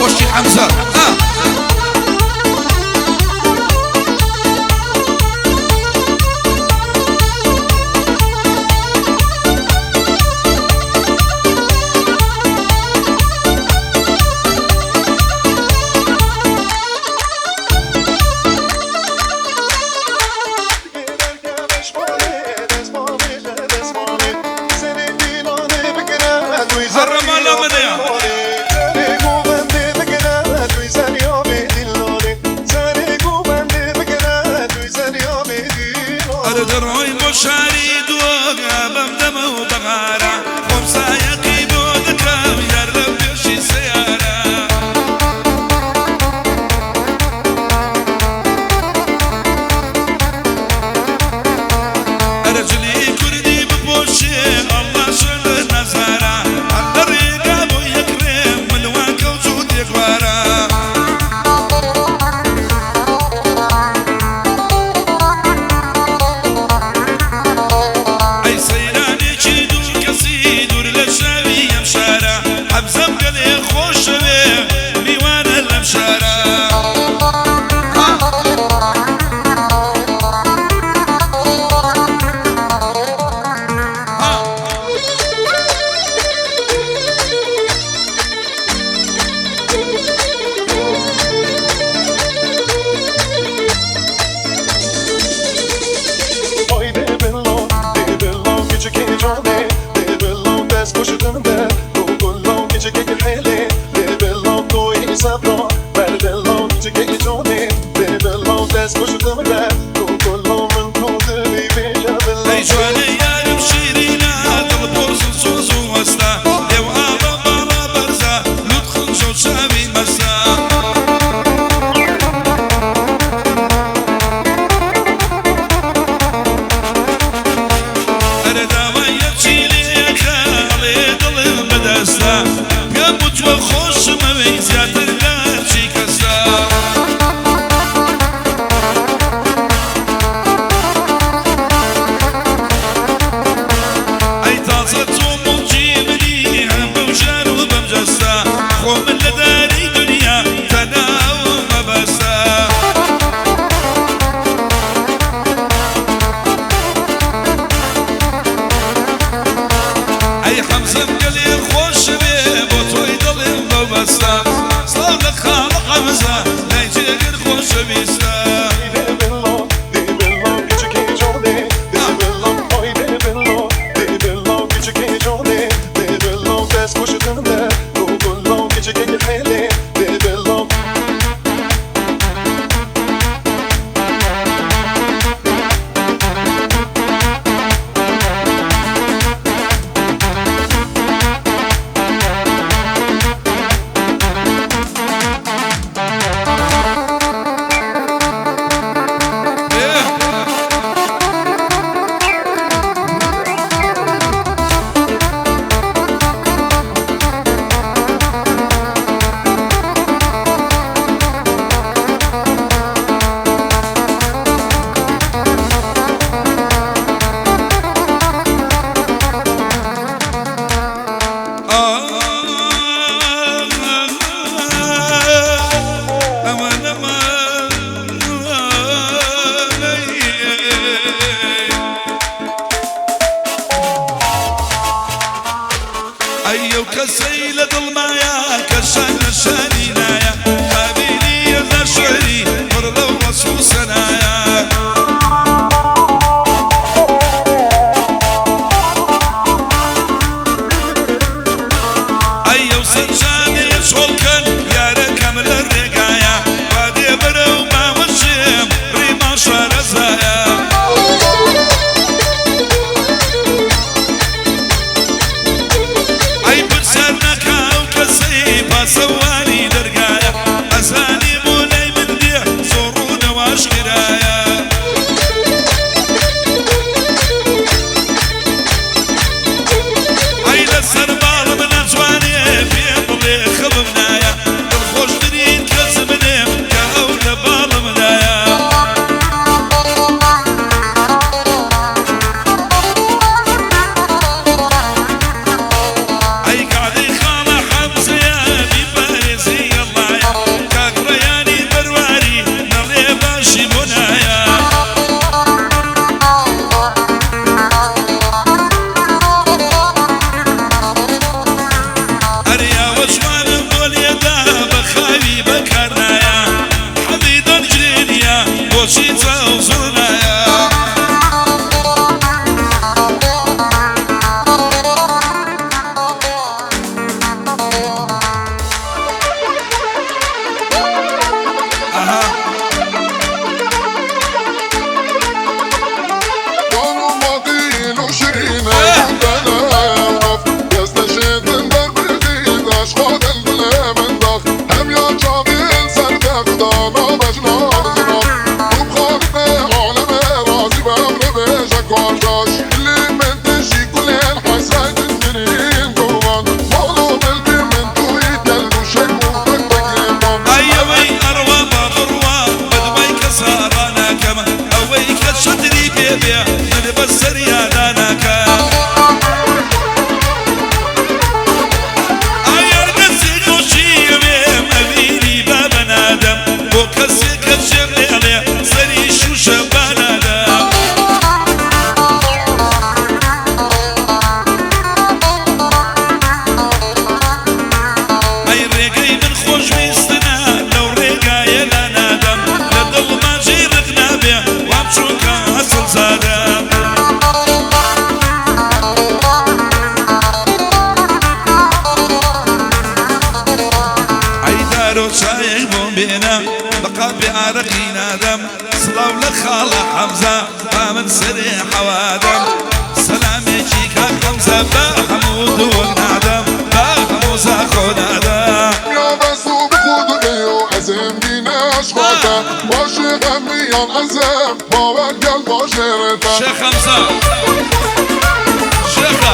خۆشی حەمزە. ئەرۆ چایەک بۆم بێنە بە قاپێ ئارەقی نادەم سڵاو لە خاڵە حەمزە با من سەرێ حەوادەم سەلامێکی کاک حەمزە بە هەموو دووەک نادەم بە هەموو زاخۆ نادەم. یا بەسو بخودنی و ازم دینش خواته باشی غمیان ازم باور گل باجرته. شێخ حەمزە شێخە.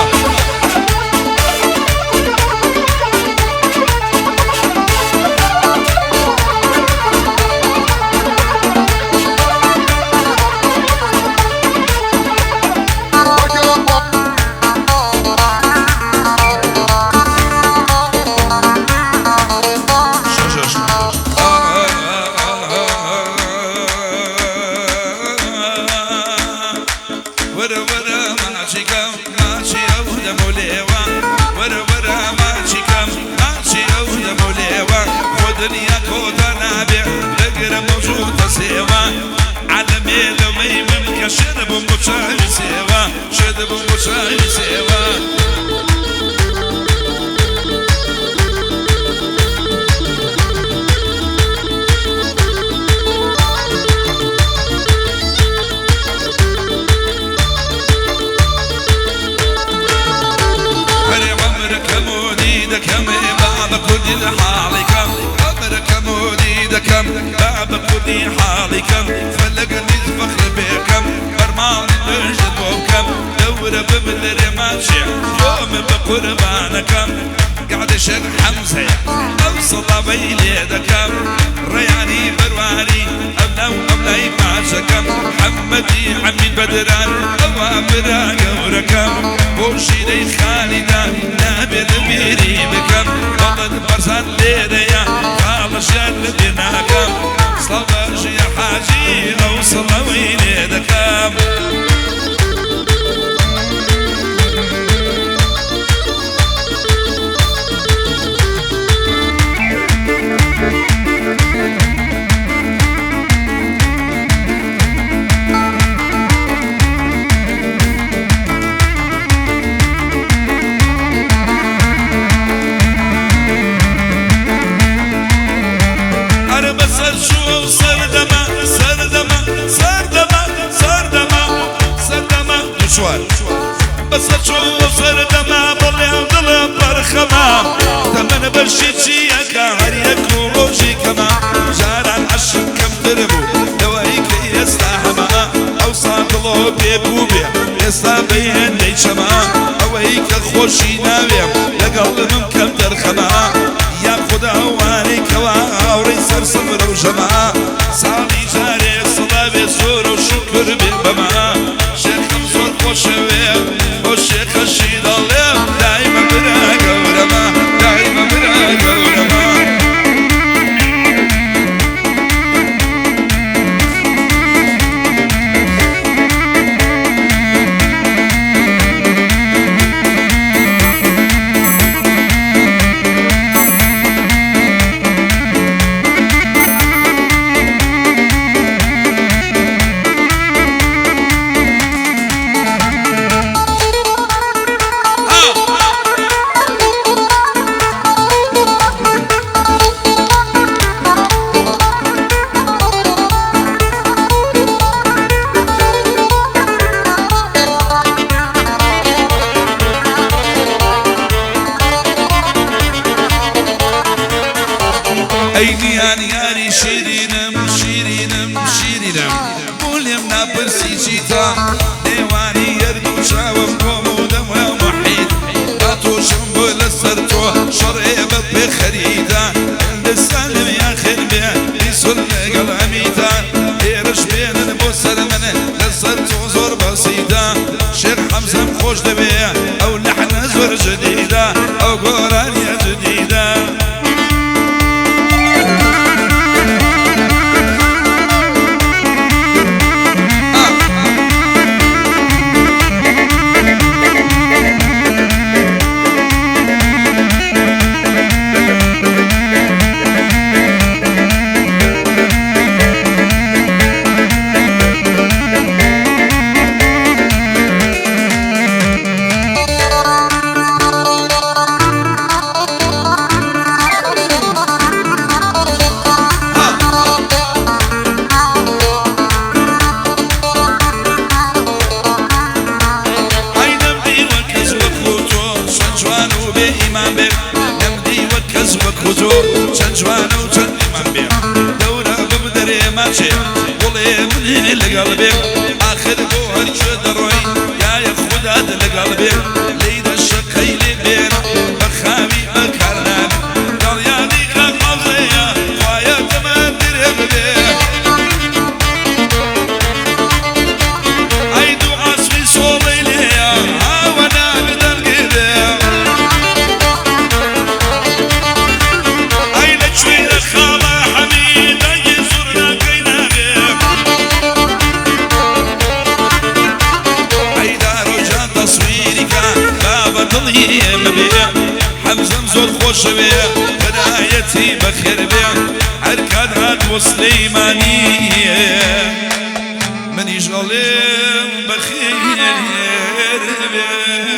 وەرە وەرە ماچیکەم ماچی ئەو دەم و لێوە وەرە وەرە ماچیکەم ماچی ئەو دەم و لێوە خۆ دنیا کۆتا نابێ لەگرە مەوجودە سێوە عالەمێ لەوەی من کە شێرە بووم بۆ چاوی سێوە شێرە بووم بۆ چاوی سێوە. هەرێ عەمرەکەم و دیدەکەم با بە کوردی لە حاڵیکەم عەمرەکەم و دیدەکەم با بە کوردی حاڵیکەم فەلەگە نیز فەخر بێکەم بەرماڵی نوێژت بۆ بکەم دەورە بم لەرێ ماچێ یۆمە بە قوربانەکەم قعدە شێخ حەمزەیە ئەو سەڵاوەی لێ دەکەم ڕێیانی بەرواری ئەم ناو ئەم لای ماچەکەم محەممەدی عەمید بەدران ئەوە برا گەورەکەم بۆ ژیرەی خالیدا نابێت بیری بکەم بەڵێن بەرزان لێرەیە خاڵەشیان لە بێ ناکەم سڵاو بە ژیە حاجی ئەو سڵاوەی لێ دەکەم. ئەرە بەسەر چووە و سەردەمە سەردەمە سەردەمە سەردەمە سەردەمە دوو چوار بەسەر چووە و سەردەمە بەڵێ دڵم بەرخەمە تەمەنە بەشی چییەکە هەر یەک و ڕۆژی کەمە جاران عەشق کەمتر بوو لەوەی کە ئێستا هەمە ئەوسا دڵۆ پێ بوو بێ ئێستا بەیێندەی چەمە ئەوەی کە خۆشی ناوێم لەگەڵ من کەم دەرخەمە یا خدا ئەوانەی کەوا هاوڕێی سەر سفرە و ژەمە ساڵی جارێ سڵاوێ زۆر و شوکر بێ بەمە شێخم زۆر خۆشەوێ بۆ شێخەشی دەڵێم دایمە برا گەورەمە دایمە برا گەورەمە. ئەی نیان یاری شیرینم شیرینم شیرینم بۆ لێم ناپرسی چیتە نێوانی یەرد و چاوم کۆم و دەمە محیط با تۆشم بۆ لەسەر تۆ شەڕێ بە پێ خەریتە دەسالم یاخر بێ بیسول لەگەڵ ئەمیتە هێرش بێنن بۆ سەر من لەسەر تۆ زۆر بەسیتە شێخ حەمزەم خۆش دەوێ ئەو لەحنە زۆر جدیدە ئەو گۆرانیە جدیدە. بێ، نەمدیوە کەس وەکو تۆ، چەند جوانە و چەند ئیمان بێ. دەورە ببدەرێ ماچێ، وڵێ منێ لەگەڵ بێ. ئاخر بۆ هەرکوێ دەڕۆی، یایە خودات لەگەڵ بێ. لێی دە شەقەی لێ بێنە، بە خاوی بەکار نابێ. دڵیانی خاقەزەیە، خوایە تەمەن درێ ببێ. ئەی دوو عاسمی سۆڵەی لێیە، ئاوە نابێ دەنگی بێ. ئەی لە کوێی لە خاڵە حەمید، دەنگی زوڕناکەی نابێ. ئەی دارۆ جان تەسویری کە، با بە دڵی ئێمە بێ. حەمزەم زۆر خۆشەوێ، برایەتی بەخێر بێ. هەر کات هات بۆ سلەیمانی، منیش ئەڵێم بەخێر بێ.